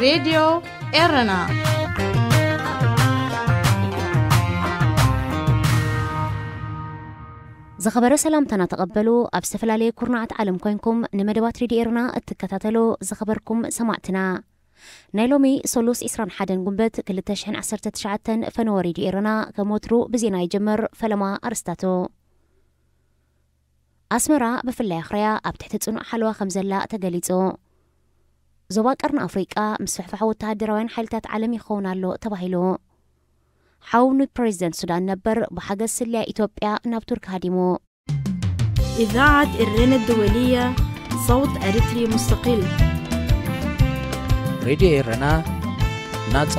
ሬድዮ ኤረና። ዝኸበረ ሰላምታና ተቐበሉ። ኣብ ዝተፈላለየ ኩርናዓት ዓለም ኮይንኩም ንመደባት ሬድዮ ኤረና እትከታተሉ ዝኸበርኩም ሰማዕትና፣ ናይ ሎሚ ሰሉስ ዕስራን ሓደን ጉንበት ክልተ ሽሕን ዓሰርተ ትሽዓተን ፈነወ ሬድዮ ኤረና ከም ወትሩ ብዜና ይጀምር። ፈለማ ኣርስታቱ። ኣስመራ ብፍላይ ኣኽርያ ኣብ ትሕቲ ጽኑዕ ሓለዋ ከም ዘላ ተገሊጹ። ዞባ ቀርኒ ኣፍሪቃ ምስፍሕፋሕ ወተሃደራውያን ሓይልታት ዓለም ይኸውን ኣሎ ተባሂሉ። ሓው ንፕሬዚደንት ሱዳን ነበር ብሓገዝ ስልያ ኢትዮጵያ ናብ ቱርክ ሃዲሙ። إذاعة إرينا الدولية، صوت أريتري مستقل. ሬድዮ ኤረና፣ ናጻ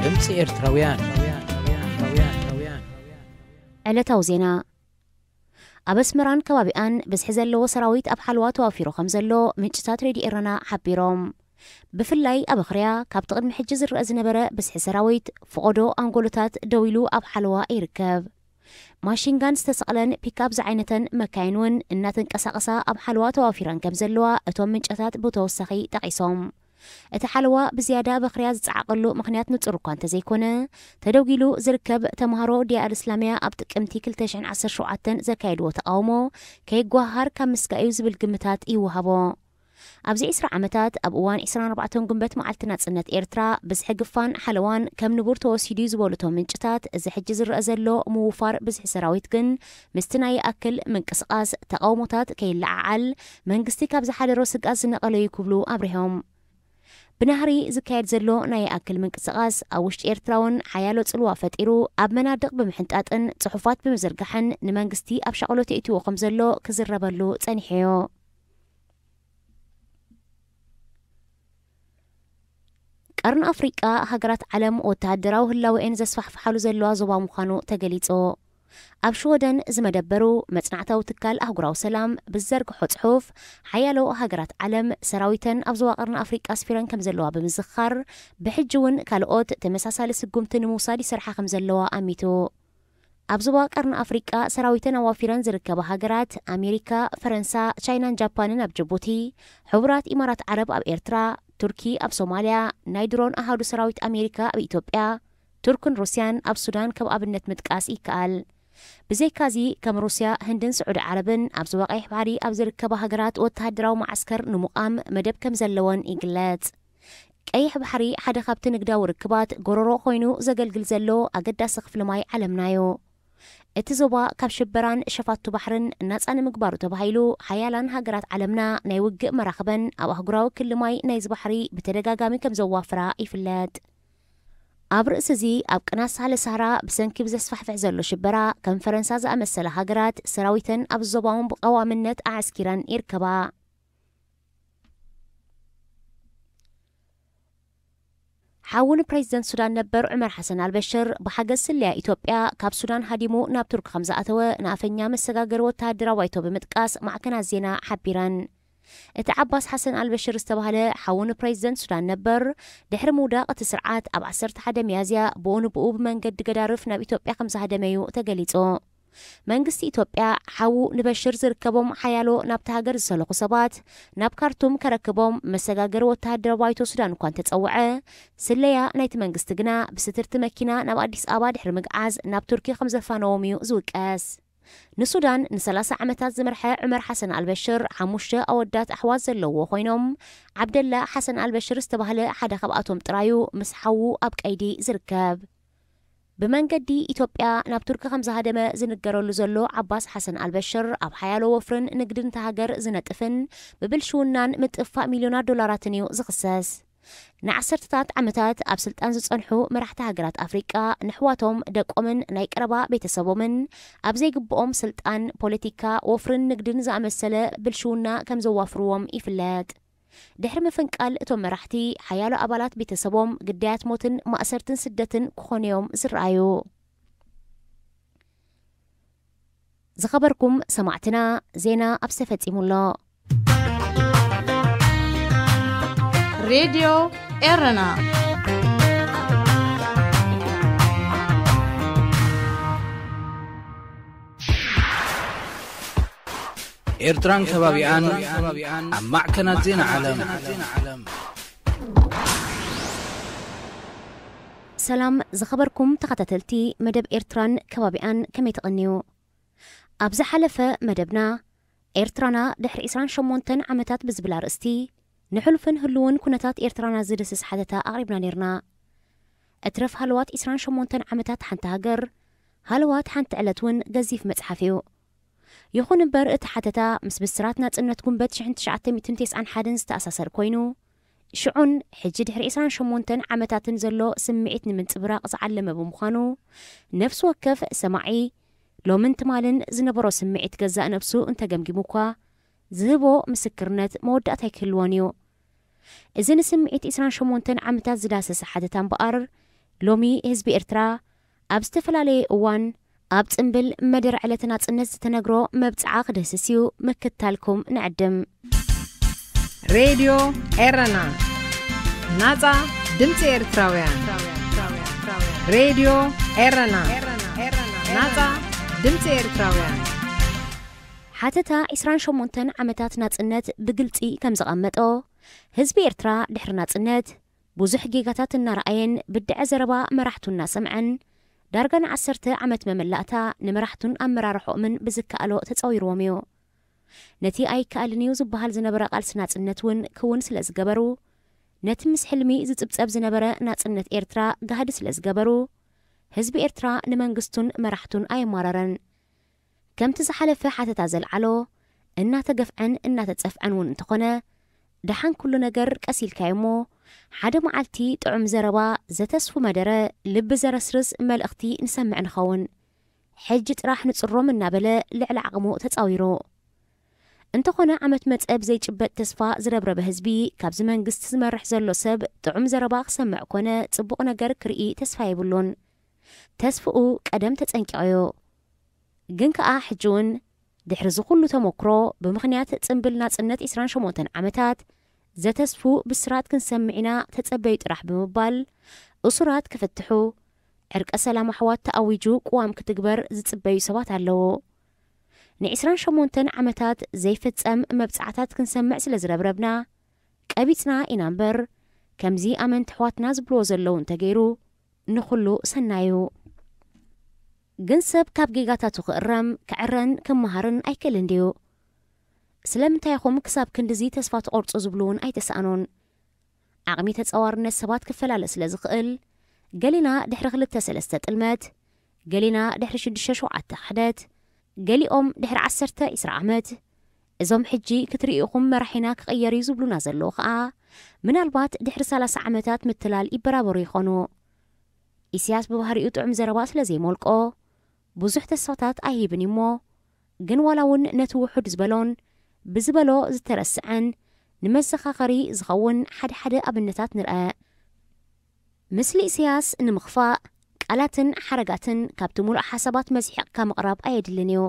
ድምጺ ኤርትራውያን። ዕለታዊ ዜና። ኣብ ኣስመራን ከባቢኣን ብዝሒ ዘለዎ ሰራዊት ኣብ ሓለዋ ተዋፊሩ ከም ዘሎ ምንጭታት ሬድዮ ኤረና ሓቢሮም። ብፍላይ ኣብ ኣኽርያ ካብቲ ቅድሚ ሕጂ ዝረአ ዝነበረ ብዝሒ ሰራዊት፣ ፈቐዶ ኣንጎሎታት ደው ኢሉ ኣብ ሓለዋ ይርከብ። ማሽንጋን ዝተሰቕለን ፒካፕ ዝዓይነተን መካይን እውን እናተንቀሳቐሳ ኣብ ሓለዋ ተዋፊረን ከም ዘለዋ እቶም ምንጨታት ብተወሳኺ ጠቒሶም። እቲ ሓለዋ ብዝያዳ ኣብ ኣኽርያ ዝጸዓቐሉ ምኽንያት ንጹር እኳ እንተዘይኮነ፣ ተደጒሉ ዝርከብ ተምሃሮ ዲያ ኣል እስላምያ ኣብ ጥቅምቲ ክልተ ሽሕን ዓሰርተ ሸውዓተን ዘካየድዎ ተቓውሞ ከይጓሃር ካብ ምስጋእ እዩ ዝብል ግምታት ይወሃቦ። ኣብዚ ዕስራ ዓመታት፣ ኣብ እዋን ዕስራን ኣርባዕተን ጉንበት መዓልቲ ናጽነት ኤርትራ፣ ብዝሒ ግፋን ሓለዋን ከም ንቡር ተወሲዱ እዩ ዝበሉ እቶም ምንጭታት፣ እዚ ሕጂ ዝረአ ዘሎ ምውፋር ብዝሒ ሰራዊት ግን ምስቲ ናይ ይኣክል ምንቅስቓስ ተቓውሞታት ከይለዓዓል መንግስቲ ካብ ዝሓደሮ ስግኣት ዝነቐለ እዩ ክብሉ ኣብሪሆም። ብናህሪ ዝካየድ ዘሎ ናይ ይኣክል ምንቅስቓስ ኣብ ውሽጢ ኤርትራ እውን ሓያሎ ጽልዋ ፈጢሩ፣ ኣብ መናድቕ ብምሕንጣጥን ጽሑፋት ብምዝርጋሕን ንመንግስቲ ኣብ ሻቕሎት የእትዎ ከም ዘሎ ክዝረበሉ ጸኒሑ እዩ። ቀርኒ ኣፍሪቃ ሃገራት ዓለም ወተሃደራዊ ህላወኤን ዘስፋሕፍሓሉ ዘለዋ ዞባ ምዃኑ ተገሊጹ። ኣብ ሽወደን ዝመደበሩ መጽናዕታዊ ትካል ኣህጉራዊ ሰላም ብዝዘርግሖ ጽሑፍ፣ ሓያሎ ሃገራት ዓለም ሰራዊተን ኣብ ዞባ ቀርኒ ኣፍሪቃ ኣስፊረን ከም ዘለዋ ብምዝኻር፣ ብሕጂ እውን ካልኦት ተመሳሳሊ ስጉምቲ ንምውሳድ ይሰርሓ ከም ዘለዋ ኣሚቱ። ኣብ ዞባ ቀርኒ ኣፍሪቃ ሰራዊተን ኣዋፊረን ዝርከባ ሃገራት ኣሜሪካ፣ ፈረንሳ፣ ቻይናን ጃፓንን ኣብ ጅቡቲ፣ ሕቡራት ኢማራት ዓረብ ኣብ ኤርትራ፣ ቱርኪ ኣብ ሶማልያ፣ ናይ ድሮን ኣሃዱ ሰራዊት ኣሜሪካ ኣብ ኢትዮጵያ፣ ቱርክን ሩስያን ኣብ ሱዳን ከም ኣብነት ምጥቃስ ይከኣል። ብዘይካዚ፣ ከም ሩስያ፣ ህንድን ስዑዲ ዓረብን ኣብ ዞባ ቀይሕ ባሕሪ ኣብ ዝርከባ ሃገራት ወተሃደራዊ መዓስከር ንምቋም መደብ ከም ዘለወን ይግለጽ። ቀይሕ ባሕሪ ሓደ ካብቲ ንግዳዊ ርክባት ጎረሮ ኮይኑ ዘገልግል ዘሎ ኣገዳሲ ክፍሊ ማይ ዓለምና እዩ። እቲ ዞባ ካብ ሽበራን ሸፋቱ ባሕርን ናጻ ንምግባሩ ተባሂሉ፣ ሓያላን ሃገራት ዓለምና ናይ ውግእ መራኽበን ኣብ ኣህጉራዊ ክሊ ማይ ናይዚ ባሕሪ ብተደጋጋሚ ከም ዘዋፍራ ይፍለጥ። ኣብ ርእሲ እዚ፣ ኣብ ቅናት ሳህለ ሳህራ ብሰንኪ ብዘስፋሕፍሕ ዘሎ ሽበራ፣ ከም ፈረንሳ ዝኣመሰላ ሃገራት ሰራዊተን ኣብ ዞባኦም ብቀዋምነት ኣዕስኪረን ይርከባ። ሓው ንፕሬዚደንት ሱዳን ነበር ዑመር ሓሰን ኣልበሽር ብሓገዝ ስለያ ኢትዮጵያ ካብ ሱዳን ሃዲሙ ናብ ቱርኪ ከም ዝኣተወ ንኣፈኛ መሰጋገሪ ወተሃደራዊ ባይቶ ብምጥቃስ ማዕከናት ዜና ሓቢረን። እቲ ዓባስ ሓሰን ኣልበሽር ዝተባህለ ሓው ንፕሬዚደንት ሱዳን ነበር፣ ድሕሪ ምውዳቕ እቲ ስርዓት ኣብ ዓሰርተ ሓደ ሚያዝያ ብኡ ንብኡ ብመንገዲ ገዳርፍ ናብ ኢትዮጵያ ከም ዝሃደመ እዩ ተገሊጹ። መንግስቲ ኢትዮጵያ፣ ሓዉ ንበሽር ዝርከቦም ሓያሎ ናብቲ ሃገር ዝሰለኹ ሰባት ናብ ካርቱም ከረክቦም መሰጋገሪ ወተሃደራዊ ባይቶ ሱዳን እኳ እንተጸውዐ፣ ስለያ ናይቲ መንግስቲ ግና ብስትርቲ መኪና ናብ ኣዲስ ኣበባ ድሕሪ ምግዓዝ ናብ ቱርኪ ከም ዘፋነዎም እዩ ዝውቀስ። ንሱዳን ንሰላሳ ዓመታት ዝመርሐ ዑመር ሓሰን ኣልበሽር ሓሙሽተ ኣወዳት ኣሕዋት ዘለውዎ ኮይኖም፣ ዓብደላ ሓሰን ኣልበሽር ዝተባህለ ሓደ ካብኣቶም ጥራዩ ምስ ሓዉ ኣብ ቀይዲ ዝርከብ። ብመንገዲ ኢትዮጵያ ናብ ቱርኪ ከም ዝሃደመ ዝንገረሉ ዘሎ ዓባስ ሓሰን ኣልበሽር፣ ኣብ ሓያሎ ወፍርን ንግድን እታ ሃገር ዝነጥፍን ብብልሽውናን ምጥፋእ ሚልዮናት ዶላራትን እዩ ዝኽሰስ። ንዓሰርተታት ዓመታት ኣብ ስልጣን ዝጸንሑ መራሕቲ ሃገራት ኣፍሪቃ፣ ንሕዋቶም፣ ደቆምን ናይ ቀረባ ቤተሰቦምን ኣብ ዘይግብኦም ስልጣን፣ ፖለቲካ፣ ወፍርን ንግድን ዝኣመሰለ ብልሽውና ከም ዘዋፍርዎም ይፍለጥ። ድሕሪ ምፍንቃል እቶም መራሕቲ፣ ሓያሎ ኣባላት ቤተሰቦም ግዳያት ሞትን ማእሰርትን ስደትን ክኾኑ እዮም ዝረኣዩ። ዝኸበርኩም ሰማዕትና፣ ዜና ኣብዚ ተፈጺሙ ኣሎ። ሬድዮ ኤረና። ኤርትራን ከባቢኣን ኣብ ማዕከናት ዜና ዓለም። ሰላም ዝኸበርኩም ተኸታተልቲ መደብ ኤርትራን ከባቢኣን፣ ከመይ ትቐንዩ? ኣብ ዝሓለፈ መደብና፣ ኤርትራና ድሕሪ ዕስራን ሸሞንተን ዓመታት ብዝብል ኣርእስቲ፣ ንሕሉፍን ህልውን ኩነታት ኤርትራና ዝድህስስ ሓተታ ኣቕሪብና ኔርና። እትረፍ ሃለዋት ዕስራን ሸሞንተን ዓመታት ሓንቲ ሃገር፣ ሃለዋት ሓንቲ ዕለት እውን ገዚፍ መጽሓፍ እዩ። ይኹን እምበር፣ እቲ ሓተታ ምስ ብስራት ናጽነት ጉንበት ሽሕን ትሽዓተ ሚእትን ተስዓን ሓደን ዝተኣሳሰር ኮይኑ፣ ሽዑን ሕጂ ድሕሪ ዕስራን ሸሞንተን ዓመታትን ዘሎ ስምዒት ንምንጽብራቕ ዝዓለመ ብምዃኑ፣ ነፍሲ ወከፍ ሰማዒ ሎምን ትማልን ዝነበሮ ስምዒት ገዛእ ነብሱ እንተገምጊሙ እኳ፣ ዝህቦ ምስክርነት መወዳእታ ኣይክህልዎን እዩ። እዚ ንስምዒት ዕስራን ሸሞንተን ዓመታት ዝዳሰሰ ሓተታ እምበኣር፣ ሎሚ ህዝቢ ኤርትራ ኣብ ዝተፈላለየ እዋን ኣብ ጽምብል መደረ ዕለተ ናጽነት ዝተነግሮ መብጽዓ ክድህስስ እዩ። ምክታልኩም ንዕድም። ሬድዮ ኤረና፣ ናጻ ድምጺ ኤርትራውያን። ሬድዮ ኤረና፣ ናጻ ድምጺ ኤርትራውያን። ሓተታ ዕስራን ሸሞንተን ዓመታት ናጽነት ብግልጺ ከም ዘቐመጦ፣ ህዝቢ ኤርትራ ድሕሪ ናጽነት ብዙሕ ጌጋታት እናረኣየን ብድዐ ዘረባ መራሕቱ እናሰምዐን፣ ዳርጋ ንዓሰርተ ዓመት መመላእታ ንመራሕቱን ኣመራርሖኦምን ብዝከኣሎ ተጻዊርዎም እዩ። ነቲ ኣይከኣልን እዩ ዝበሃል ዝነበረ ቃልሲ ናጽነት እውን ክውን ስለ ዝገበሩ፣ ነቲ ምስ ሕልሚ ዝጽብጸብ ዝነበረ ናጽነት ኤርትራ ጋህዲ ስለ ዝገበሩ፣ ህዝቢ ኤርትራ ንመንግስቱን መራሕቱን ኣየማረረን። ከምቲ ዝሓለፈ ሓተታ ዘልዓሎ፣ እናተገፍዐን እናተጸፍዐን እውን እንተኾነ፣ ደሓን ኩሉ ነገር ቀስ ኢልካዮ እሞ፣ ሓደ መዓልቲ ጥዑም ዘረባ፣ ዘተስፉ መደረ፣ ልቢ ዘረስርስ መልእኽቲ ንሰምዕ ንኸውን። ሕጂ ጥራሕ ንጽሮም እናበለ ልዕሊ ዓቕሙ ተጻዊሩ። እንተኾነ፣ ዓመት መጸ ብዘይጭበጥ ተስፋ ዝረብረበ ህዝቢ፣ ካብዚ መንግስቲ ዝመርሕ ዘሎ ሰብ ጥዑም ዘረባ ክሰምዕ ኮነ ጽቡቕ ነገር ክርኢ ተስፋ የብሉን። ተስፍኡ ቀደም ተጸንቂቑ እዩ። ግን ከኣ ሕጂ እውን ድሕሪ እዚ ኩሉ ተመክሮ፣ ብምኽንያት ጽምብል ናጽነት ዕስራን ሸሞንተን ዓመታት፣ ዘተስፉ ብስራት ክንሰምዕ ኢና፣ ተጸበዩ ጥራሕ ብምባል፣ እሱራት ክፍትሑ፣ ዕርቀ ሰላም ኣሕዋት ተኣዊጁ ቅዋም ክትግበር ዝጽበዩ ሰባት ኣለዉ። ንዕስራን ሸሞንተን ዓመታት ዘይፍጸም መብጽዓታት ክንሰምዕ ስለ ዝረብረብና፣ ቀቢጽና ኢና እምበር፣ ከምዚ ኣመንቲ ኣሕዋትና ዝብልዎ ዘለዉ እንተገይሩ፣ ንኹሉ ሰናዩ። ግን ሰብ ካብ ጌጋታቱ ክእረም፣ ክዕረን ክመሃርን ኣይክእልን ድዩ? ስለምንታይ ኢኹም ክሳብ ክንድዚ ተስፋ ትቖርጹ ዝብሉ እውን ኣይተሳእኑን። ዓቕሚ ተጻዋርነት ሰባት ክፈላለ ስለ ዝኽእል፣ ገሊና ድሕሪ ክልተ ሰለስተ ጥልመት፣ ገሊና ድሕሪ ሽዱሽተ ሸውዓተ ክሕደት፣ ገሊኦም ድሕሪ ዓሰርተ ዒስራ ዓመት፣ እዞም ሕጂ ክትርኢ ኢኹም መራሒና ክቕየር እዩ ዝብሉና ዘለዉ ኸኣ፣ ምናልባት ድሕሪ ሰላሳ ዓመታት ምትላል ይበራበሩ ይኾኑ። ኢሳያስ ብባህሪኡ ጥዑም ዘረባ ስለ ዘይሞልቆ፣ ብዙሕ ተስፋታት ኣይህብን እዩ እሞ፣ ግን ዋላ እውን ነቲ ውሑድ ዝበሎን ብዝበሎ ዝተረስዐን ንመዘኻኸሪ ዝኸውን ሓደ ሓደ ኣብነታት ንርአ። ምስሊ ኢሳያስ ንምኽፋእ፣ ቃላትን ሓረጋትን ካብቲ ምሉእ ሓሳባት መዚሕቕካ ምቕራብ ኣየድልን እዩ።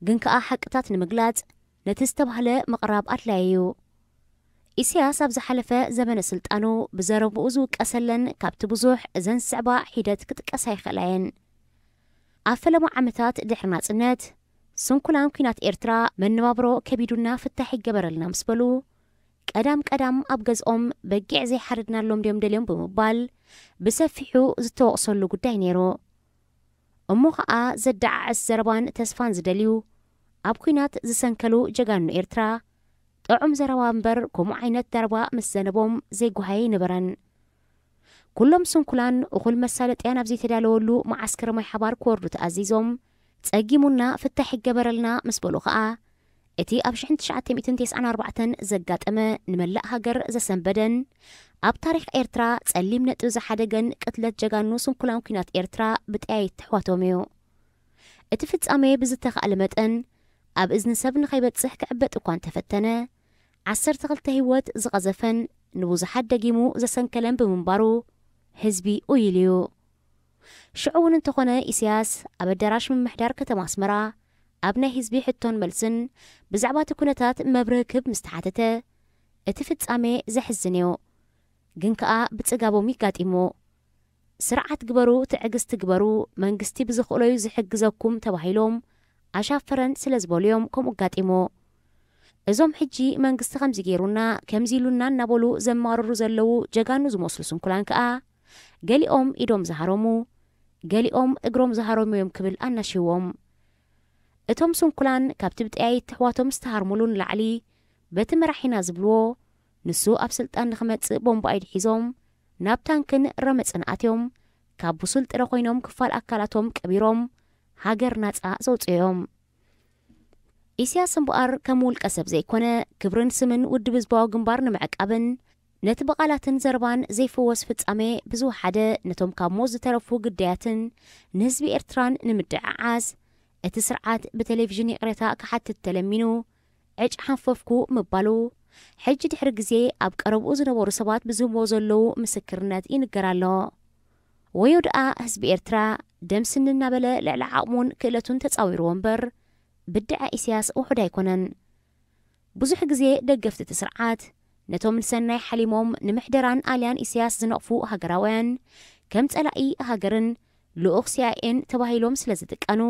ግን ከኣ ሓቅታት ንምግላጽ ነቲ ዝተባህለ ምቕራብ ኣድላዪ እዩ። ኢሳያስ ኣብ ዝሓለፈ ዘመነ ስልጣኑ ብዘረብኡ ዝውቀሰለን ካብቲ ብዙሕ እዘን ዝስዕባ ሒደት ክጥቀሳ ይኽእላ እየን። ኣብ ፈለማ ዓመታት ድሕሪ ናጽነት፣ ስንኩላን ኲናት ኤርትራ መነባብሮ ከቢዱና ፍታሕ ይገበረልና ምስ በሉ፣ ቀዳም ቀዳም ኣብ ገዝኦም በጊዕ ዘይሓረድናሎም ድዮም ደልዮም ብምባል ብሰፊሑ ዝተወቕሰሉ ጉዳይ ነይሩ። እሞ ኸኣ ዘደዓዕስ ዘረባን ተስፋን ዝደልዩ፣ ኣብ ኲናት ዝሰንከሉ ጀጋኑ ኤርትራ፣ ጥዑም ዘረባ እምበር ከምኡ ዓይነት ዘረባ ምስ ዘነቦም ዘይጓሃየ ኣይነበረን። ኩሎም ስንኩላን እኹል መሳለጥያ ናብ ዘይተዳለወሉ መዓስከር ማይ ሓባር ክወርዱ ተኣዚዞም፣ ጸጊሙና ፍታሕ ይገበረልና ምስ በሉ ኸኣ፣ እቲ ኣብ ሽሕን ትሽዓተ ሚእትን ተስዓን ኣርባዕተን ዘጋጠመ ንመላእ ሃገር ዘሰንበደን ኣብ ታሪኽ ኤርትራ ጸሊም ነጥቢ ዝሓደገን ቅትለት ጀጋኑ ስንኩላን ኲናት ኤርትራ ብጠያይት ኣሕዋቶም እዩ። እቲ ፍጻሜ ብዝተኻእለ መጠን ኣብ እዝኒ ሰብ ንኸይበጽሕ ክዕበጥ እኳ እንተፈተነ፣ ዓሰርተ ክልተ ህይወት ዝቐዘፈን ንብዙሓት ደጊሙ ዘሰንከለን ብምንባሩ ህዝቢ ኡይሉ እዩ። ሽዑ እውን እንተኾነ ኢሳያስ ኣብ ኣዳራሽ ምምሕዳር ከተማ ኣስመራ ኣብ ናይ ህዝቢ ሕቶን መልስን ብዛዕባ እቲ ኩነታት መብርሂ ክህብ ምስ ተሓተተ፣ እቲ ፍጻሜ ዘሕዝን እዩ፣ ግን ከኣ ብጽጋቦም ይጋጢሙ። ስርዓት ግበሩ፣ ትዕግስቲ ግበሩ፣ መንግስቲ ብዝኽእሎ እዩ ዝሕግዘኩም ተባሂሎም ኣሻፈረን ስለ ዝበሉ እዮም ከምኡ ኣጋጢሙ። እዞም ሕጂ መንግስቲ ከምዚ ገይሩና፣ ከምዚ ኢሉና እናበሉ ዘማርሩ ዘለዉ ጀጋኑ ዝመስሉ ስንኩላን ከኣ፣ ገሊኦም ኢዶም ዝሃረሙ፣ ገሊኦም እግሮም ዝሃረሙ እዮም ክብል ኣናሽዎም። እቶም ስንኩላን ካብቲ ብጠያይት ኣሕዋቶም ዝተሃርሙሉ ንላዕሊ፣ በቲ መራሒና ዝብልዎ፣ ንሱ ኣብ ስልጣን ንኽመጽእ ቦምባ ኢድ ሒዞም፣ ናብ ታንክን ረመጽን ኣትዮም፣ ካብ ብሱል ጥረ ኮይኖም ክፋል ኣካላቶም ቀቢሮም፣ ሃገር ናጻ ዘውጽኡ እዮም። ኢሳያስ እምበኣር ከም ውልቀ ሰብ ዘይኮነ፣ ክብርን ስምን ውድብ ህዝባዊ ግንባር ንምዕቃብን ነቲ ብቓላትን ዘረባን ዘይፍወስ ፍጻሜ ብዝወሓደ ነቶም ካብ ሞት ዝተረፉ ግዳያትን ንህዝቢ ኤርትራን ንምድዕዓዝ፣ እቲ ስርዓት ብቴሌቪዥን ይቕሬታ ክሓትት ተለሚኑ፣ ዕጭ ሓንፈፍኩ ምባሉ፣ ሕጂ ድሕሪ ግዜ ኣብ ቀረብኡ ዝነበሩ ሰባት ብዝህብዎ ዘለዉ ምስክርነት ይንገር ኣሎ። ወዮ ደኣ ህዝቢ ኤርትራ ደም ስኒ እናበለ ልዕሊ ዓቕሙን ክእለቱን ተጻዊርዎ እምበር፣ ብድዐ ኢሳያስ ውሑድ ኣይኮነን። ብዙሕ ግዜ ደገፍቲ እቲ ስርዓት፣ ነቶም ንሰናይ ሓሊሞም ንምሕደራን ኣልያን ኢሳያስ ዝነቕፉ ሃገራውያን፣ ከም ጸላኢ ሃገርን ልኡኽ ሲኣይኤን ተባሂሎም ስለ ዝጥቀኑ፣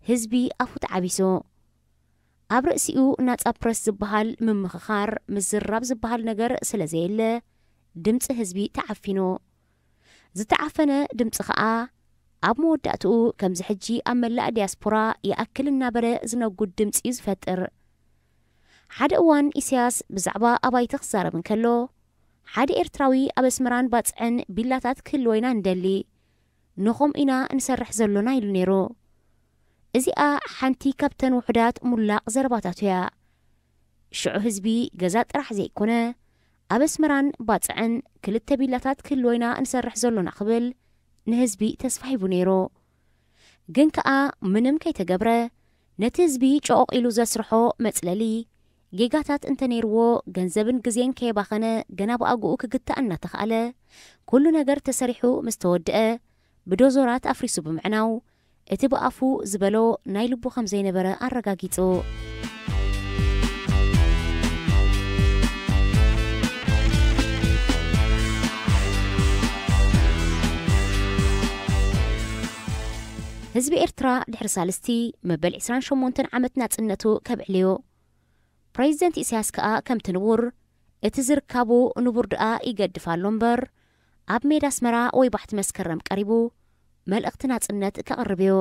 ህዝቢ ኣፉ ተዓቢሱ። ኣብ ርእሲኡ ናጻ ፕረስ ዝበሃል ምምኽኻር፣ ምዝራብ ዝበሃል ነገር ስለ ዘየለ፣ ድምጺ ህዝቢ ተዓፊኑ። ዝተዓፈነ ድምጺ ኸኣ ኣብ መወዳእትኡ ከምዚ ሕጂ ኣብ መላእ ዲያስፖራ ይኣክል እናበለ ዝነጉድ ድምጺ እዩ ዝፈጥር። ሓደ እዋን ኢሳያስ ብዛዕባ ኣባይቲ ክዛረብ እንከሎ፣ ሓደ ኤርትራዊ ኣብ ኣስመራን ባጽዕን ቢላታት ክህልወና ንደሊ፣ ንኹም ኢና ንሰርሕ ዘሎና ኢሉ ነይሩ። እዚኣ ሓንቲ ካብተን ውሑዳት ሙላቕ ዘረባታቱ እያ። ሽዑ ህዝቢ ገዛ ጥራሕ ዘይኮነ፣ ኣብ ኣስመራን ባጽዕን ክልተ ቢላታት ክህልወና ንሰርሕ ዘሎና ክብል ንህዝቢ ተስፋ ሂቡ ነይሩ። ግን ከኣ ምንም ከይተገብረ፣ ነቲ ህዝቢ ጨቑቕ ኢሉ ዘስርሖ መጽለሊ፣ ጌጋታት እንተነይርዎ፣ ገንዘብን ግዜን ከየባኸነ ገና ብኣግኡ ክግታእ እናተኻእለ፣ ኩሉ ነገር ተሰሪሑ ምስ ተወድአ፣ ብዶዞራት ኣፍሪሱ ብምዕናው፣ እቲ ብኣፉ ዝበሎ ናይ ልቡ ከም ዘይነበረ ኣረጋጊጹ። ህዝቢ ኤርትራ ድሕሪ ሳልስቲ መበል ዕስራን ሸሞንተን ዓመት ናጽነቱ ከብዕል እዩ። ፕሬዚደንት ኢሳያስ ከኣ ከምቲ ንቡር፣ እቲ ዝርካቡ ንቡር ደኣ ይገድፍ ኣሎ እምበር፣ ኣብ ሜዳ ኣስመራ ወይ ባሕቲ መስከረም ቀሪቡ መልእኽቲ ናጽነት ከቕርብ እዩ።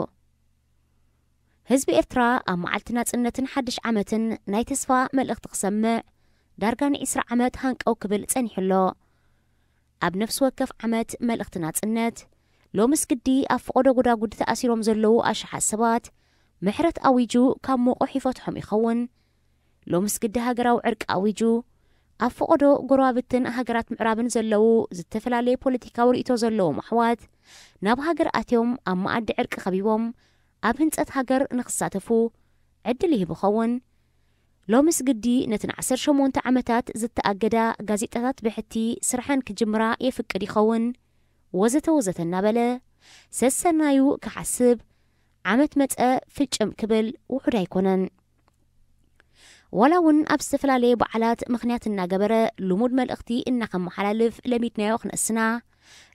ህዝቢ ኤርትራ ኣብ መዓልቲ ናጽነትን ሓድሽ ዓመትን ናይ ተስፋ መልእኽቲ ክሰምዕ ዳርጋ ንዒስራ ዓመት ሃንቀው ክብል ጸኒሑ ኣሎ። ኣብ ነፍሲ ወከፍ ዓመት መልእኽቲ ናጽነት፣ ሎምስ ግዲ ኣብ ፈቐዶ ጎዳጉዲ ተኣሲሮም ዘለዉ ኣሽሓት ሰባት ምሕረት ኣዊጁ ካብ ሞቑሕ ይፈትሖም ይኸውን። ሎምስ ግዲ ሃገራዊ ዕርቂ ኣዊጁ፣ ኣብ ፈቐዶ ጎረባብትን ሃገራት ምዕራብን ዘለዉ ዝተፈላለየ ፖለቲካዊ ርእይቶ ዘለዎም ኣሕዋት ናብ ሃገር ኣትዮም ኣብ መኣዲ ዕርቂ ከቢቦም ኣብ ህንጸት ሃገር ንኽሳተፉ ዕድል ይህብ ይኸውን። ሎምስ ግዲ ነቲ ንዓሰርተ ሸሞንተ ዓመታት ዝተኣገዳ ጋዜጣታት ብሕቲ ስርሐን ክጅምራ የፍቅድ ይኸውን፣ ወዘተ ወዘተ እናበለ ሰሰናዩ ክሓስብ፣ ዓመት መጸ ፍጭም ክብል ውሑድ ኣይኮነን። ዋላ እውን ኣብ ዝተፈላለየ በዓላት ምኽንያት እናገበረ ልሙድ መልእኽቲ እናኸመሓላልፍ ለሚድናዮ ክነስና፣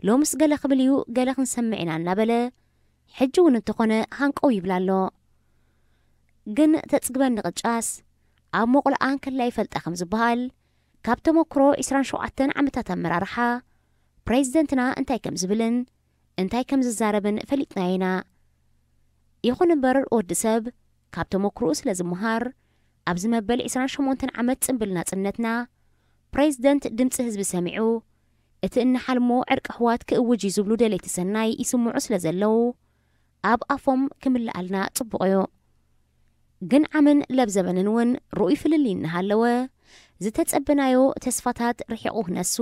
ሎምስ ገለ ክብል እዩ፣ ገለ ክንሰምዕ ኢና እናበለ፣ ሕጂ እውን እንተኾነ ሃንቀው ይብል ኣሎ። ግን ተጽግበኒ ቅጫስ፣ ኣብ ሞቕሎ ኣንከላ ይፈልጣ ከም ዝበሃል፣ ካብ ተመክሮ ዕስራን ሸውዓተን ዓመታት ኣመራርሓ፣ ፕሬዚደንትና እንታይ ከም ዝብልን እንታይ ከም ዝዛረብን ፈሊጥናዮ ኢና። ይኹን እምበር ወዲ ሰብ ካብ ተመክሮኡ ስለ ዝመሃር፣ ኣብዚ መበል ዕስራን ሸሞንተን ዓመት ጽምብል ናጽነትና፣ ፕሬዚደንት ድምጺ ህዝቢ ሰሚዑ፣ እቲ እንሓልሞ ዕርቂ ኣሕዋት ክእውጅ እዩ ዝብሉ ደለይቲ ሰናይ ይስምዑ ስለ ዘለዉ፣ ኣብ ኣፎም ክምልኣልና ጽቡቕ እዩ። ግን ዓምን ለብዘበንን እውን ርኡይ ፍልልይ እናሃለወ፣ ዝተጸበናዮ ተስፋታት ርሒቑ ክነሱ፣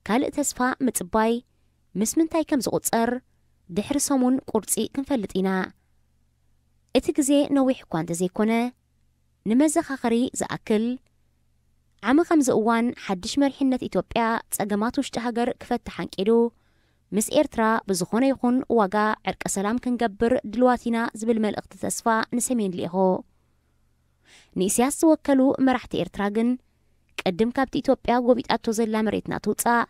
ካልእ ተስፋ ምጽባይ ምስ ምንታይ ከም ዝቑጸር ድሕሪ ሰሙን ቁርጺ ክንፈልጥ ኢና። እቲ ግዜ ነዊሕ እኳ እንተዘይኮነ፣ ንመዘኻኸሪ ዝኣክል፣ ዓሚ ከምዚ እዋን ሓድሽ መሪሕነት ኢትዮጵያ ጸገማት ውሽጢ ሃገር ክፈትሕ ኣንቂዱ፣ ምስ ኤርትራ ብዝኾነ ይኹን ዋጋ ዕርቀ ሰላም ክንገብር ድልዋት ኢና ዝብል መልእኽቲ ተስፋ ንሰሜን ልኢኹ። ንኢሳያስ ዝወከሉ መራሕቲ ኤርትራ ግን፣ ቅድም ካብቲ ኢትዮጵያ ጎቢጣቶ ዘላ መሬትና ትውጻእ፣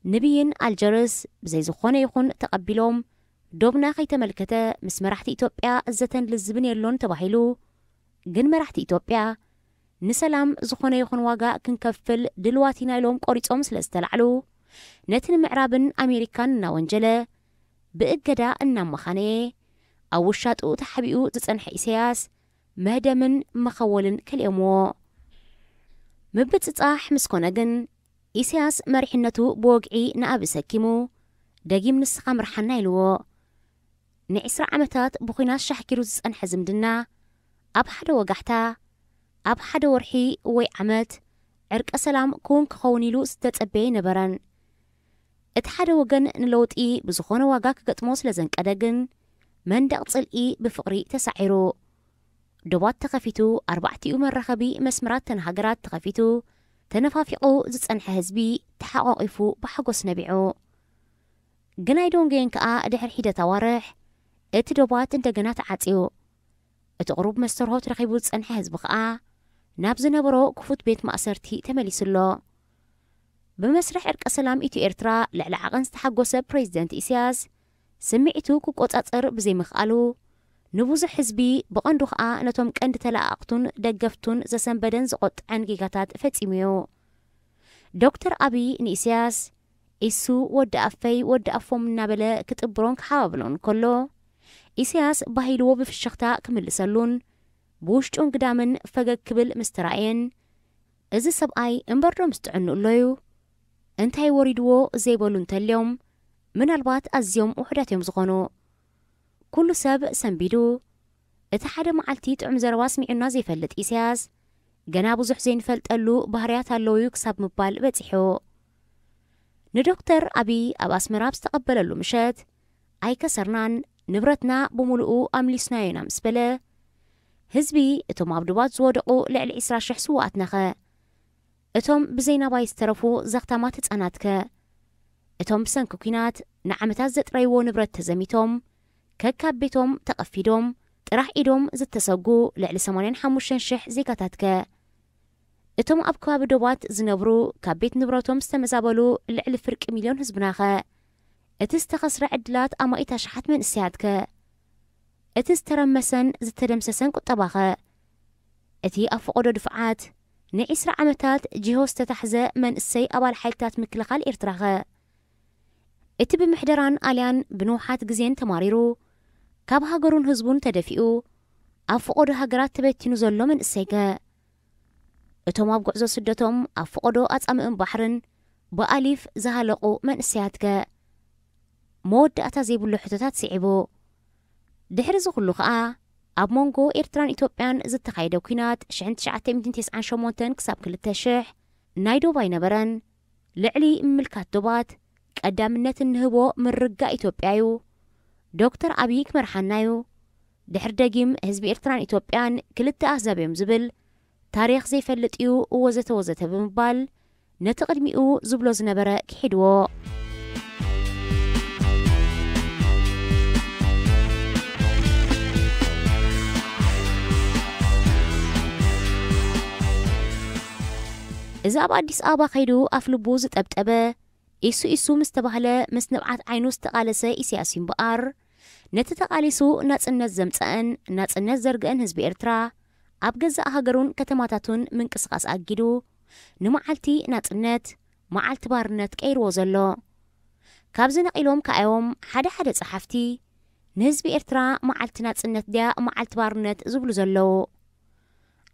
ንብይን ኣልጀርስ ብዘይ ዝኾነ ይኹን ተቐቢሎም፣ ዶብና ከይተመልከተ ምስ መራሕቲ ኢትዮጵያ ዘተን ልዝብን የሎን ተባሂሉ። ግን መራሕቲ ኢትዮጵያ ንሰላም ዝኾነ ይኹን ዋጋ ክንከፍል ድልዋት ኢና ኢሎም ቆሪጾም ስለ ዝተላዕሉ፣ ነቲ ንምዕራብን ኣሜሪካን እናወንጀለ፣ ብእገዳ እናመኻነየ፣ ኣብ ውሻጥኡ ተሓቢኡ ዝጸንሐ ኢሳያስ፣ መህደምን መኸወልን ከሊኦምዎ። ምብጽጻሕ ምስ ኮነ ግን፣ ኢሳያስ መሪሕነቱ ብወግዒ ንኣቢ ሰኪሙ፣ ደጊም ንስኻ ምርሓና ኢልዎ። ንዒስራ ዓመታት ብኹናት ሻሕኪሩ ዝጸንሐ ዝምድና፣ ኣብ ሓደ ወጋሕታ፣ ኣብ ሓደ ወርሒ ወይ ዓመት፣ ዕርቀ ሰላም ክውን ክኸውን ኢሉ ዝተጸበየ ኣይነበረን። እቲ ሓደ ወገን ንለውጢ ብዝኾነ ዋጋ ክገጥሞ ስለ ዘንቀደ ግን፣ መንደቕ ጽልኢ ብፍቕሪ ተሳዒሩ። ዶባት ተኸፊቱ፣ ኣርባዕቲኡ መራኸቢ መስመራት ተን ሃገራት ተኸፊቱ፣ ተነፋፊቑ ዝጸንሐ ህዝቢ ተሓቋቒፉ ብሓጎስ ነቢዑ። ግናይ ዶንጌን ከኣ ድሕሪ ሒደት ኣዋርሕ፣ እቲ ዶባት እንደገና ተዓጽዩ። እቲ ቁሩብ መስተርሆት ረኺቡ ዝጸንሐ ህዝቢ ከኣ፣ ናብ ዝነበሮ ክፉት ቤት ማእሰርቲ ተመሊሱ ኣሎ። ብመስርሕ ዕርቀ ሰላም ኢትዮ ኤርትራ ልዕሊ ዓቐን ዝተሓጎሰ ፕሬዚደንት ኢሳያስ፣ ስምዒቱ ክቆጻጸር ብዘይምኽኣሉ፣ ንብዙሕ ህዝቢ፣ ብቐንዱ ከኣ ነቶም ቀንዲ ተለኣኣኽቱን ደገፍቱን ዘሰንበደን ዘቖጥዐን ጌጋታት ፈጺሙ'ዩ። ዶክተር ኣብይ ንኢሳያስ፣ "ኢሱ ወዲ ኣፈይ፣ ወዲ ኣፎም" እናበለ ክጥብሮን ክሓባብሎን ከሎ፣ ኢሳያስ ባህ ኢልዎ ብፍሽኽታ ክምልሰሉን ብውሽጡ እንግዳምን ፈገግ ክብል ምስ ተራእየን፣ "እዚ ሰብኣይ እምበርዶ ምስ ጥዕንኡ ኣሎ'ዩ? እንታይ ወሪድዎ?" ዘይበሉ እንተልዮም፣ ምናልባት ኣዝዮም ውሑዳት እዮም ዝኾኑ። ኩሉ ሰብ ሰንቢዱ። እቲ ሓደ መዓልቲ ጥዑም ዘረባ ኣስሚዑና ዘይፈልጥ ኢሳያስ፣ ገና ብዙሕ ዘይንፈልጠሉ ባህርያት ኣለው'ዩ ክሳብ ምባል በጺሑ። ንዶክተር ኣብይ ኣብ ኣስመራ ኣብ ዝተቐበለሉ ምሸት፣ "ኣይከሰርናን፣ ንብረትና ብምሉኡ ኣምሊስናዮ ኢና" ምስ በለ፣ ህዝቢ፣ እቶም ኣብ ዶባት ዝወደቑ ልዕሊ ዕስራ ሽሕ ስዉኣትናኸ? እቶም ብዘይ ናባይ ዝተረፉ ዘኽታማት ህጻናትከ? እቶም ብሰንኪ ኲናት ንዓመታት ዘጥረይዎ ንብረት ተዘሚቶም፣ ከካብ ቤቶም ተቐፊዶም፣ ጥራሕ ኢዶም ዝተሰጉ ልዕሊ ሰማንያን ሓሙሽተን ሽሕ ዜጋታትከ? እቶም ኣብ ከባቢ ዶባት ዝነብሩ፣ ካብ ቤት ንብረቶም ዝተመዛበሉ ልዕሊ ፍርቂ ሚልዮን ህዝብናኸ? እቲ ዝተኸስረ ዕድላት ኣማኢት ኣሽሓት መንእሰያትከ? እቲ ዝተረመሰን ዝተደምሰሰን ቁጠባኸ? እቲ ኣብ ፈቐዶ ድፍዓት ንዒስራ ዓመታት ጅሆ ዝተታሕዘ መንእሰይ ኣባል ሓይልታት ምክልኻል ኤርትራኸ? እቲ ብምሕደራን ኣልያን ብንውሓት ግዜን ተማሪሩ፣ ካብ ሃገሩን ህዝቡን ተደፊኡ፣ ኣብ ፈቐዶ ሃገራት ተበቲኑ ዘሎ መንእሰይከ? እቶም ኣብ ጉዕዞ ስደቶም ኣብ ፈቐዶ ኣጻምእን ባሕርን ብኣሊፍ ዝሃለቑ መንእሰያትከ? መወዳእታ ዘይብሉ ሕቶታት ስዒቡ። ድሕሪ እዚ ኩሉ ከኣ፣ ኣብ መንጎ ኤርትራን ኢትዮጵያን ዝተኻየደ ኲናት ሽሕን ትሽዓተ ሚእትን ተስዓን ሸሞንተን ክሳብ ክልተ ሽሕ ናይ ዶብ ኣይነበረን። ልዕሊ ምምልካት ዶባት ቀዳምነት እንህቦ ምርግጋእ ኢትዮጵያ እዩ። ዶክተር ኣብይ ክመርሓና እዩ። ድሕሪ ደጊም ህዝቢ ኤርትራን ኢትዮጵያን ክልተ ኣህዛብ እዮም ዝብል ታሪኽ ዘይፈልጥ እዩ፣ ወዘተ ወዘተ ብምባል ነቲ ቅድሚኡ ዝብሎ ዝነበረ ክሒድዎ። እዚ ኣብ ኣዲስ ኣበባ ከይዱ ኣፍ ልቡ ዝጠብጠበ፣ ኢሱ ኢሱ ምስ ተባህለ፣ ምስ ንብዓት ዓይኑ ዝተቓለሰ ኢሳያስ እዩ እምበኣር፣ ነቲ ተቓሊሱ ናጽነት ዘምጸአን ናጽነት ዘርግአን ህዝቢ ኤርትራ፣ ኣብ ገዛእ ሃገሩን ከተማታቱን ምንቅስቓስ ኣጊዱ፣ ንመዓልቲ ናጽነት፣ መዓልቲ ባርነት ቀይርዎ ዘሎ። ካብዚ ነቒሎም ከኣዮም ሓደ ሓደ ጸሓፍቲ፣ ንህዝቢ ኤርትራ መዓልቲ ናጽነት ድያ መዓልቲ ባርነት ዝብሉ ዘለዉ።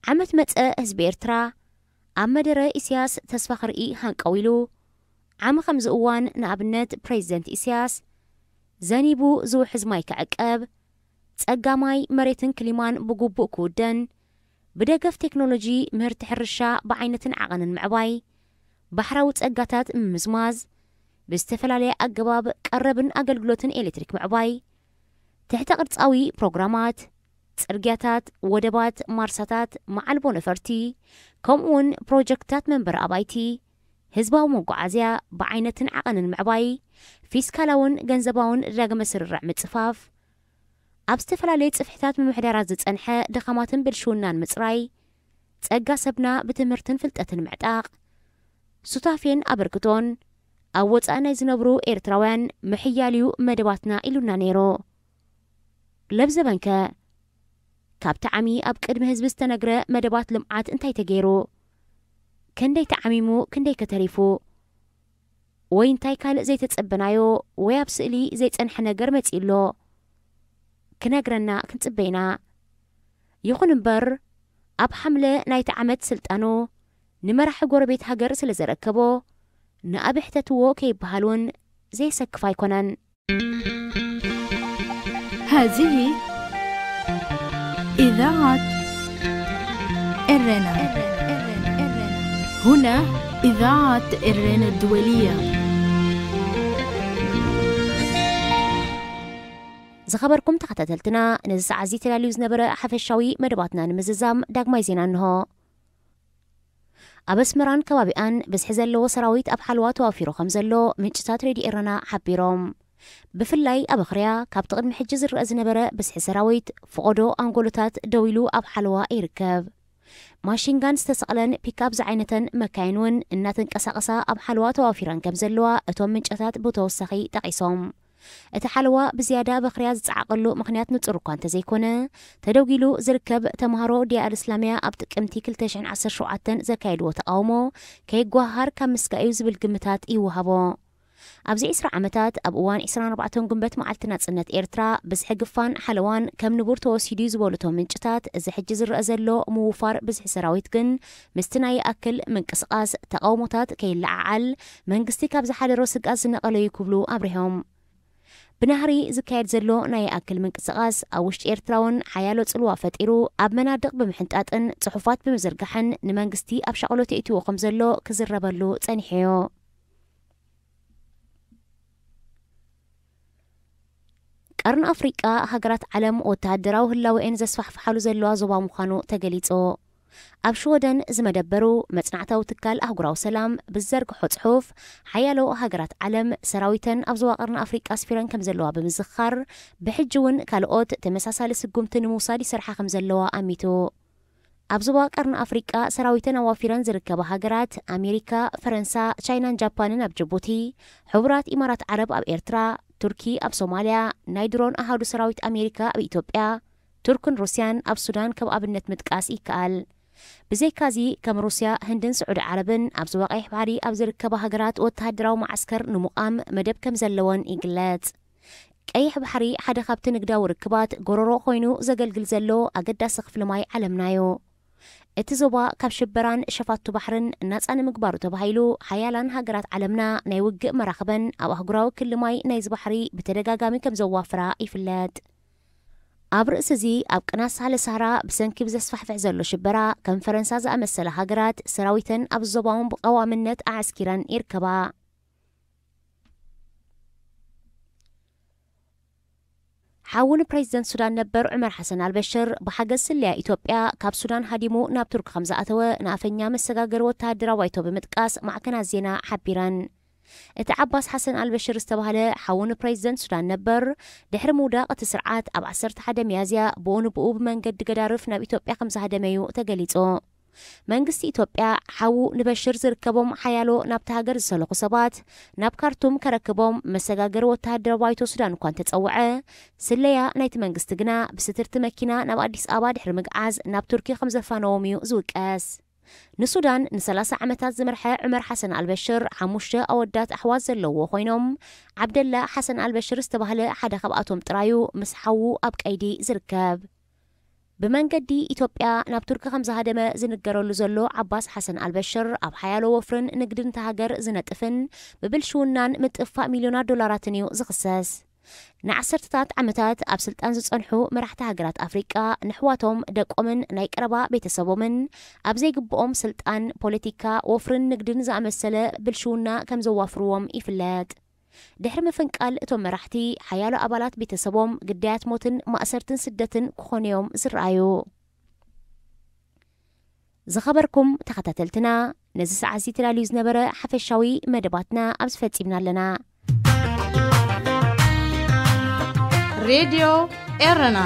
ዓመት መጸ ህዝቢ ኤርትራ፣ ኣብ መደረ ኢሳያስ ተስፋ ክርኢ ሃንቀው ኢሉ፣ ዓሚ ከምዚ እዋን ንኣብነት ፕሬዚደንት ኢሳያስ፣ ዘኒቡ ዝውሕዝ ማይ ክዕቀብ፣ ጸጋ ማይ፣ መሬትን ክሊማን ብግቡእ ክውደን፣ ብደገፍ ቴክኖሎጂ ምህርቲ ሕርሻ ብዓይነትን ዓቐንን ምዕባይ፣ ባሕራዊ ጸጋታት ምምዝማዝ፣ ብዝተፈላለየ ኣገባብ ቀረብን ኣገልግሎትን ኤሌክትሪክ ምዕባይ፣ ትሕተ ቅርጻዊ ፕሮግራማት፣ ጽርግያታት፣ ወደባት፣ ማርሳታት፣ መዓልቦ ነፈርቲ፣ ከምኡውን ፕሮጀክትታት መንበሪ ኣባይቲ፣ ህዝባዊ መጓዓዝያ ብዓይነትን ዓቐንን ምዕባይ፣ ፊስካላውን ገንዘባውን ዳግመ ስርርዕ ምጽፋፍ፣ ኣብ ዝተፈላለየ ጽፍሕታት ምምሕዳራት ዝጸንሐ ድኻማትን ብልሽውናን ምጽራይ፣ ጸጋ ሰብና ብትምህርትን ፍልጠትን ምዕጣቕ፣ ሱታፌን ኣበርክቶን ኣብ ወጻኢ ናይ ዝነብሩ ኤርትራውያን ምሕያል እዩ መደባትና ኢሉና ነይሩ። ለብዘበንከ፣ ካብቲ ዓሚ ኣብ ቅድሚ ህዝቢ ዝተነግረ መደባት ልምዓት እንታይ ተገይሩ? ክንደይ ተዓሚሙ፣ ክንደይ ከተሪፉ? ወይ እንታይ ካልእ ዘይተጸበናዮ ወይ ኣብ ስእሊ ዘይጸንሐ ነገር መጺኡ ኣሎ ክነግረና ክንጽበ ኢና። ይኹን እምበር፣ ኣብ ሓምለ ናይቲ ዓመት ስልጣኑ ንመራሒ ጎረቤት ሃገር ስለ ዘረከቦ፣ ንኣቢ ሕተትዎ ከይበሃል እውን ዘየሰክፍ ኣይኮነን። هذه إذاعة إرنا. هنا إذاعة إرنا الدولية. ዝኸበርኩም ተኸታተልትና፣ ነዚ ሰዓት እዚ ተዳልዩ ዝነበረ ሓፈሻዊ መደባትና ንምዝዛም ዳግማይ ዜና እንሆ። ኣብ ኣስመራን ከባቢኣን ብዝሒ ዘለዎ ሰራዊት ኣብ ሓለዋ ተዋፊሩ ከም ዘሎ ምንጭታት ሬድዮ ኤረና ሓቢሮም። ብፍላይ ኣብ ኣኽርያ ካብቲ ቅድሚ ሕጂ ዝረአ ዝነበረ ብዝሒ ሰራዊት፣ ፈቐዶ ኣንጎሎታት ደው ኢሉ ኣብ ሓለዋ ይርከብ። ማሽንጋን ዝተሰቕለን ፒካፕ ዝዓይነተን መካይን እውን እናተንቀሳቐሳ ኣብ ሓለዋ ተዋፊረን ከም ዘለዋ እቶም ምንጨታት ብተወሳኺ ጠቒሶም። እቲ ሓለዋ ብዝያዳ በኽርያ ዝጸዓቐሉ ምኽንያት ንጹር እኳ እንተዘይኮነ፣ ተደጒሉ ዝርከብ ተምሃሮ ዲያ ኣል እስላምያ ኣብ ጥቅምቲ ክልተ ሽሕን ዓሰርተ ሸውዓተን ዘካየድዎ ተቓውሞ ከይጓሃር ካብ ምስጋእ እዩ ዝብል ግምታት ይወሃቦ። ኣብዚ ዕስራ ዓመታት፣ ኣብ እዋን ዕስራን ኣርባዕተን ጉንበት መዓልቲ ናጽነት ኤርትራ፣ ብዝሒ ግፋን ሓለዋን ከም ንቡር ተወሲዱ እዩ ዝበሉ እቶም ምንጭታት፣ እዚ ሕጂ ዝረአ ዘሎ ምውፋር ብዝሒ ሰራዊት ግን ምስቲ ናይ ይኣክል ምንቅስቓስ ተቓውሞታት ከይለዓዓል መንግስቲ ካብ ዝሓደሮ ስግኣት ዝነቐለ እዩ ክብሉ ኣብሪሆም። ብናህሪ ዝካየድ ዘሎ ናይ ይኣክል ምንቅስቓስ ኣብ ውሽጢ ኤርትራ እውን ሓያሎ ጽልዋ ፈጢሩ፣ ኣብ መናድቕ ብምሕንጣጥን ጽሑፋት ብምዝርጋሕን ንመንግስቲ ኣብ ሻቕሎት የእትዎ ከም ዘሎ ክዝረበሉ ጸኒሑ እዩ። ቀርኒ ኣፍሪቃ ሃገራት ዓለም ወተሃደራዊ ህላወኤን ዘስፋሕፍሓሉ ዘለዋ ዞባ ምዃኑ ተገሊጹ። ኣብ ሽወደን ዝመደበሩ መጽናዕታዊ ትካል ኣህጉራዊ ሰላም ብዝዘርግሖ ጽሑፍ፣ ሓያሎ ሃገራት ዓለም ሰራዊተን ኣብ ዞባ ቀርኒ ኣፍሪቃ ኣስፊረን ከም ዘለዋ ብምዝኽኻር፣ ብሕጂ እውን ካልኦት ተመሳሳሊ ስጉምቲ ንምውሳድ ይሰርሓ ከም ዘለዋ ኣሚቱ። ኣብ ዞባ ቀርኒ ኣፍሪቃ ሰራዊተን ኣዋፊረን ዝርከባ ሃገራት ኣሜሪካ፣ ፈረንሳ፣ ቻይናን ጃፓንን ኣብ ጅቡቲ፣ ሕቡራት ኢማራት ዓረብ ኣብ ኤርትራ፣ ቱርኪ ኣብ ሶማልያ፣ ናይ ድሮን ኣሃዱ ሰራዊት ኣሜሪካ ኣብ ኢትዮጵያ፣ ቱርክን ሩስያን ኣብ ሱዳን ከም ኣብነት ምጥቃስ ይከኣል። ብዘይካዚ፣ ከም ሩስያ፣ ህንድን ስዑዲ ዓረብን ኣብ ዞባ ቀይሕ ባሕሪ ኣብ ዝርከባ ሃገራት ወተሃደራዊ መዓስከር ንምቋም መደብ ከም ዘለወን ይግለጽ። ቀይሕ ባሕሪ ሓደ ካብቲ ንግዳዊ ርክባት ጎረሮ ኮይኑ ዘገልግል ዘሎ ኣገዳሲ ክፍሊ ማይ ዓለምና እዩ። እቲ ዞባ ካብ ሽበራን ሸፋቱ ባሕርን ናጻ ንምግባሩ ተባሂሉ፣ ሓያላን ሃገራት ዓለምና ናይ ውግእ መራኽበን ኣብ ኣህጉራዊ ክሊ ማይ ናይዚ ባሕሪ ብተደጋጋሚ ከም ዘዋፍራ ይፍለጥ። ኣብ ርእሲ እዚ፣ ኣብ ቅናት ሳህለ ሳህራ ብሰንኪ ብዘስፋሕፍሕ ዘሎ ሽበራ፣ ከም ፈረንሳ ዝኣመሰላ ሃገራት ሰራዊተን ኣብ ዞባኦም ብቐዋምነት ኣዕስኪረን ይርከባ። ሓዉ ንፕሬዚደንት ሱዳን ነበር ዑመር ሓሰን ኣልበሽር ብሓገዝ ስለያ ኢትዮጵያ ካብ ሱዳን ሃዲሙ ናብ ቱርኪ ከም ዝኣተወ ንኣፈኛ መሰጋገሪ ወተሃደራዊ ባይቶ ብምጥቃስ ማዕከናት ዜና ሓቢረን። እቲ ዓባስ ሓሰን ኣልበሽር ዝተባህለ ሓዉ ንፕሬዚደንት ሱዳን ነበር፣ ድሕሪ ምውዳቕ እቲ ስርዓት ኣብ ዓሰርተ ሓደ ሚያዝያ ብኡ ንብኡ ብመንገዲ ገዳርፍ ናብ ኢትዮጵያ ከም ዝሃደመ እዩ ተገሊጹ። መንግስቲ ኢትዮጵያ፣ ሓዉ ንበሽር ዝርከቦም ሓያሎ ናብቲ ሃገር ዝሰለኹ ሰባት ናብ ካርቱም ከረክቦም መሰጋገሪ ወተሃደራዊ ባይቶ ሱዳን እኳ እንተጸውዐ፣ ስለያ ናይቲ መንግስቲ ግና ብስትርቲ መኪና ናብ ኣዲስ ኣበባ ድሕሪ ምግዓዝ ናብ ቱርኪ ከም ዘፋነዎም እዩ ዝውቀስ። ንሱዳን ንሰላሳ ዓመታት ዝመርሐ ዑመር ሓሰን ኣልበሽር ሓሙሽተ ኣወዳት ኣሕዋት ዘለውዎ ኮይኖም፣ ዓብደላ ሓሰን ኣልበሽር ዝተባህለ ሓደ ካብኣቶም ጥራዩ ምስ ሓዉ ኣብ ቀይዲ ዝርከብ። ብመንገዲ ኢትዮጵያ ናብ ቱርኪ ከም ዝሃደመ ዝንገረሉ ዘሎ ዓባስ ሓሰን ኣልበሽር፣ ኣብ ሓያሎ ወፍርን ንግድን እታ ሃገር ዝነጥፍን ብብልሽውናን ምጥፍፋእ ሚልዮናት ዶላራትን እዩ ዝኽሰስ። ንዓሰርተታት ዓመታት ኣብ ስልጣን ዝጸንሑ መራሕቲ ሃገራት ኣፍሪቃ፣ ንኣሕዋቶም፣ ደቆምን ናይ ቀረባ ቤተሰቦምን ኣብ ዘይግብኦም ስልጣን፣ ፖለቲካ፣ ወፍርን ንግድን ዝኣመሰለ ብልሽውና ከም ዘዋፍርዎም ይፍለጥ። ድሕሪ ምፍንቃል እቶም መራሕቲ፣ ሓያሎ ኣባላት ቤተሰቦም ግዳያት ሞትን ማእሰርትን ስደትን ክኾኑ እዮም ዝረኣዩ። ዝኸበርኩም ተኸታተልትና፣ ነዚ ሰዓት እዚ ተዳልዩ ዝነበረ ሓፈሻዊ መደባትና ኣብዚ ፈጺምና ኣለና። ሬድዮ ኤረና።